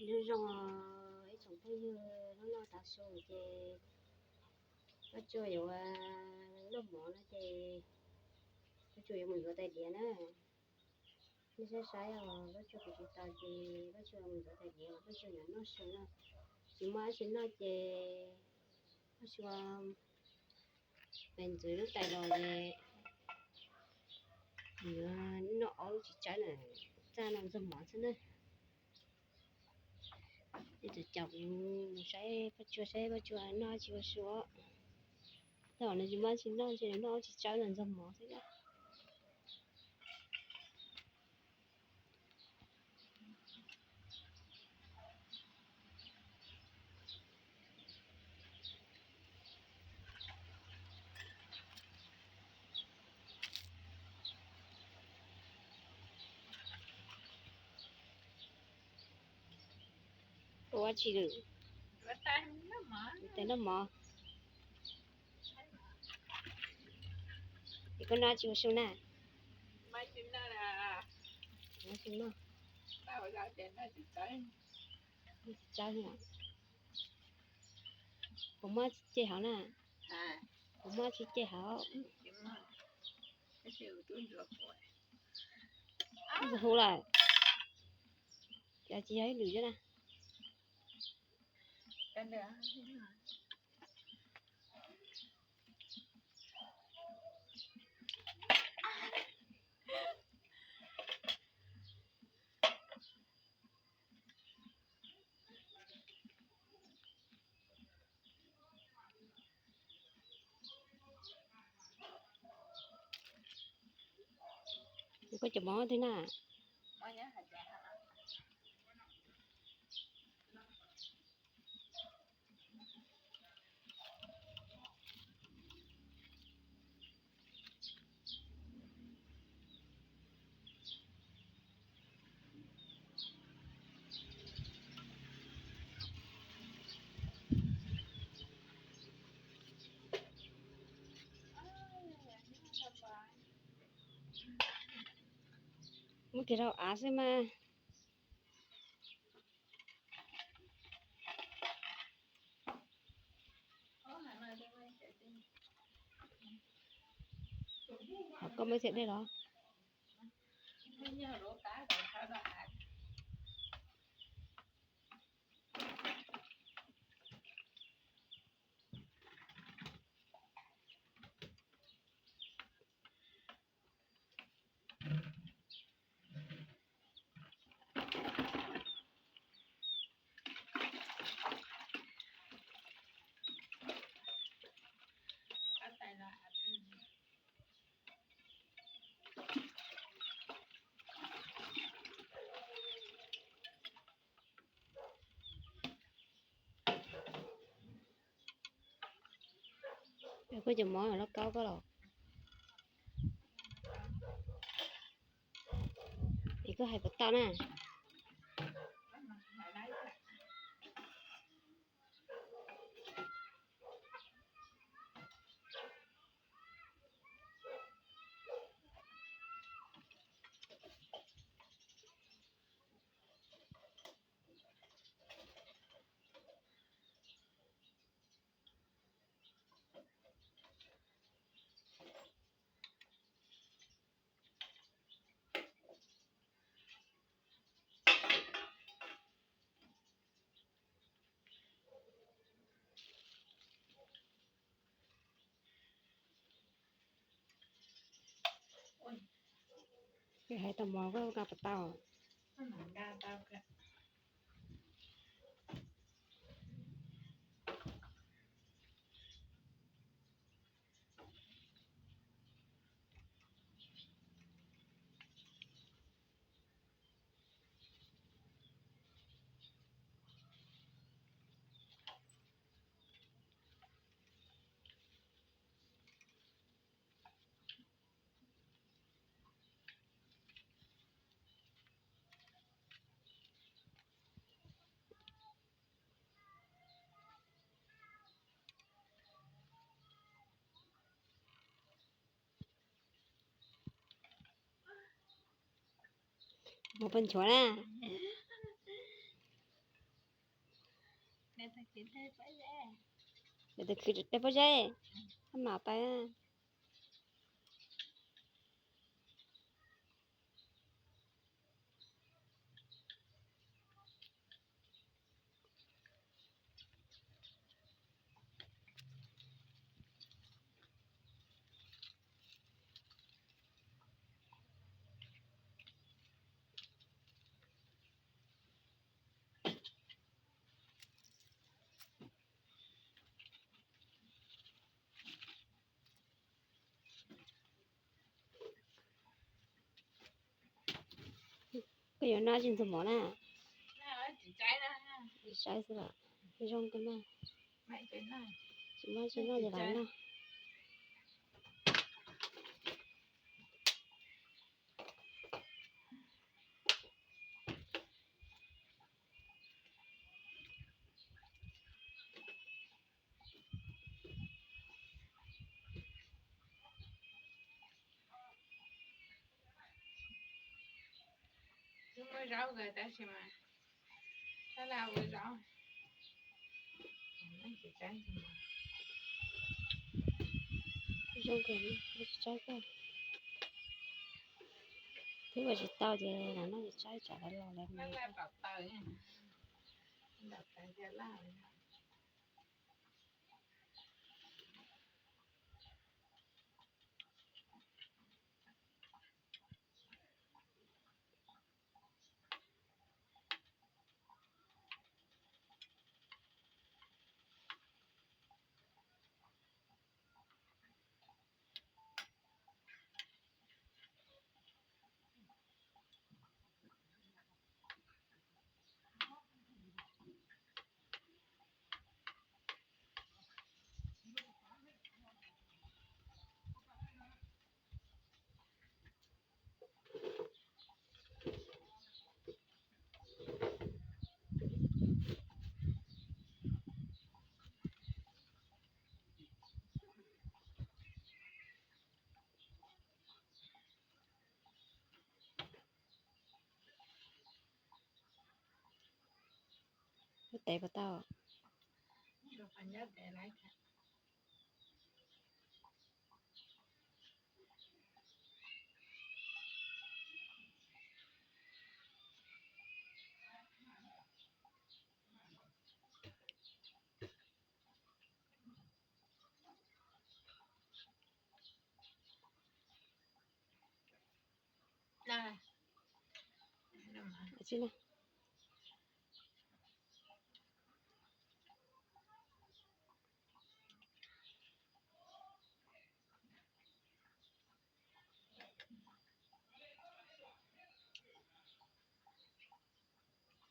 Nyob zoo ib tsoom phooj ywg, hnub no tav su ces Paj Tsuag yuav noj mov no ces Paj Tsuag yuav mus ntxuav tais diav na. Nej saib saib os, Paj Tsuag kuv tsis tau ces Paj Tsuag mus ntxuav tais diav, Paj Tsuag yuav noj su no. Tsis muaj dab tsi noj ces Paj Tsuag pem ntxuav lub tais los ces yuav noj ob lub txiv tsawb na, txaj no ntxuag mov xwb na. Ces caum kuv mus saib Paj Tsuag, saib Paj Tsuag noj tsis ua su. Tej zaum nws tsis muaj dab tsi noj ces nws noj ob txiv tsawb no ntxuag mov xwb na. Ua tsis lwm, tes noj mov. Es koj noj tsis ua su na? Tsis noj. Puas muaj txiv ceg hauv na? Puas muaj txiv ceg hauv? Ntxuag hu lawm, cas tsis yog ib lwm thiab na. Koj cov mov twg na? Muab kiag rau av xwb mas. Ho koj muab txiav dej los? Koj cov mov lauj kaub koj los? Es koj hais puas tau na? Hais tau mov koj nqa puas tau? Mov poj nchuav na. Tus khwv dej pob zeb, koj mam tais. Koj yuav noj tsis ntxuag mov na? Saib xwb los zoo kawg na. Tsis muaj tsis noj ces los noj. Muaj zaub kawg tab sis mas sab laj ua zaub. Zoo kawg, tsis tsaib kawg. Twb ua tsis tau ces los noj tsis tsaib tsam lawv los lawv mus. Ua tes puas tau?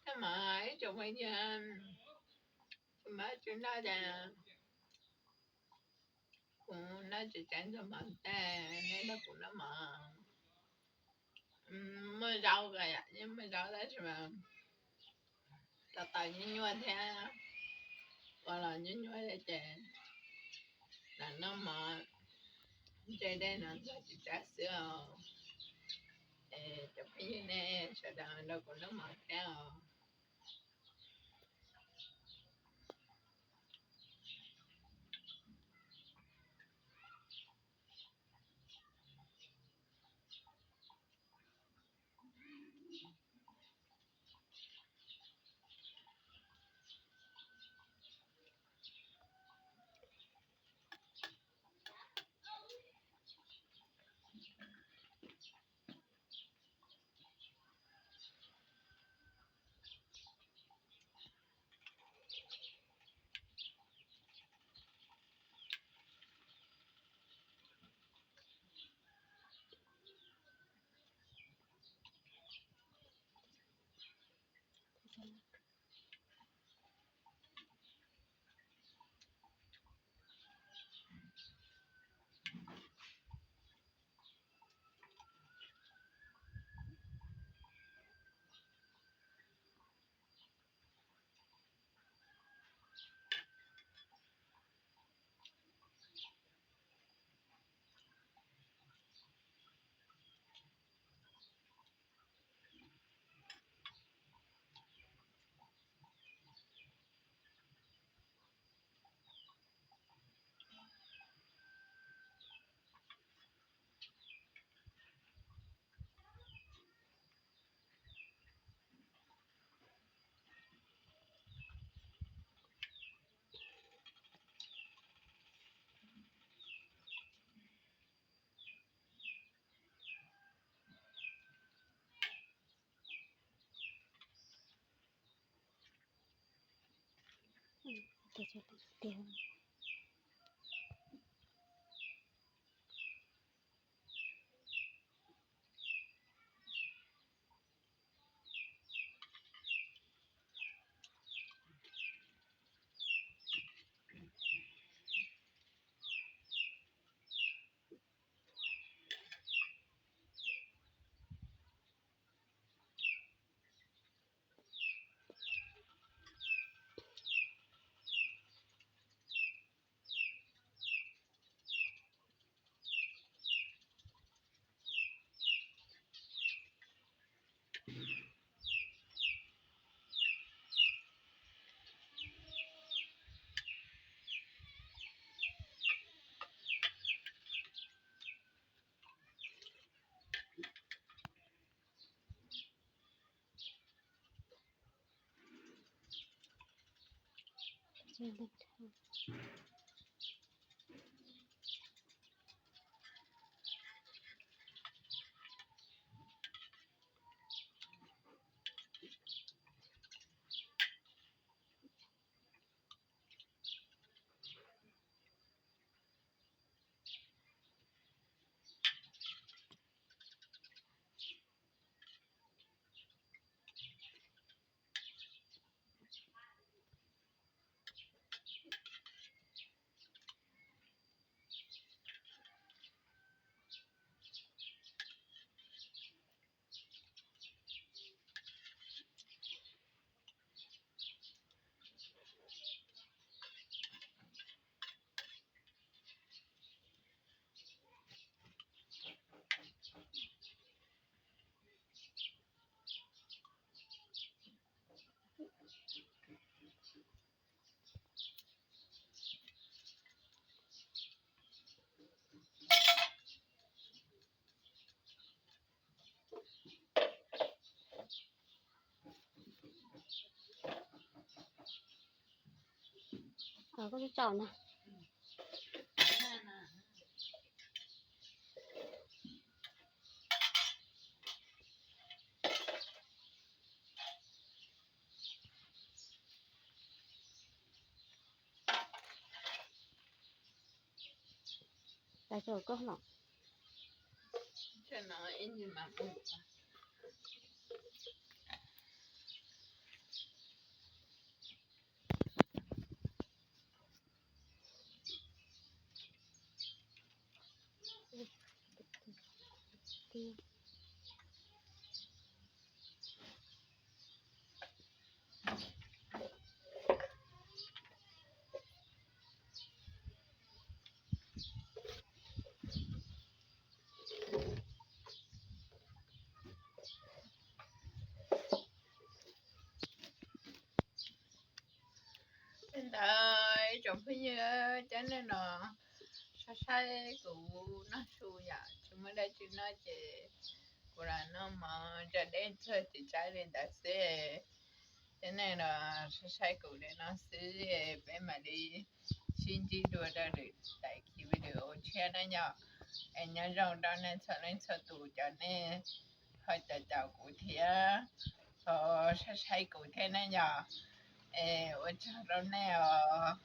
Tab mas ib tsoom phooj ywg, kuv mas tsis noj, kuv noj tsis tsaib ntxuag mov, neb nrog kuv noj mov. Muaj zaub, yeej muaj zaub tab sis mas tau tau nyuaj nyuaj thiab, ua los nyuaj nyuaj thiab ces los noj mov, ntse dej no ntxuag tsis tsaib xwb os. Es cov phooj ywg nej sawv daws nrog kuv noj mov thiab os. Tias tso tias. Koj tsaum na. Tais tsaum koj los. Li ntawd ib tsoom phooj ywg, cov neeg no saib saib kuv noj su yom, tsis muaj dab tsi noj ces kuv los noj mov zaj dej txog ces tsawg li ntawd xwb. Cov neeg no saib saib kuv li no xwb, peb mam li sib ntsib dua rau lwm daim video tshiab na yom. Es nyob zoo rau nej txhua leej txhua tus, cov nej ho caum caum kuv thiab, ho saib saib kuv thiab na yom. Es ua tsaug rau nej os.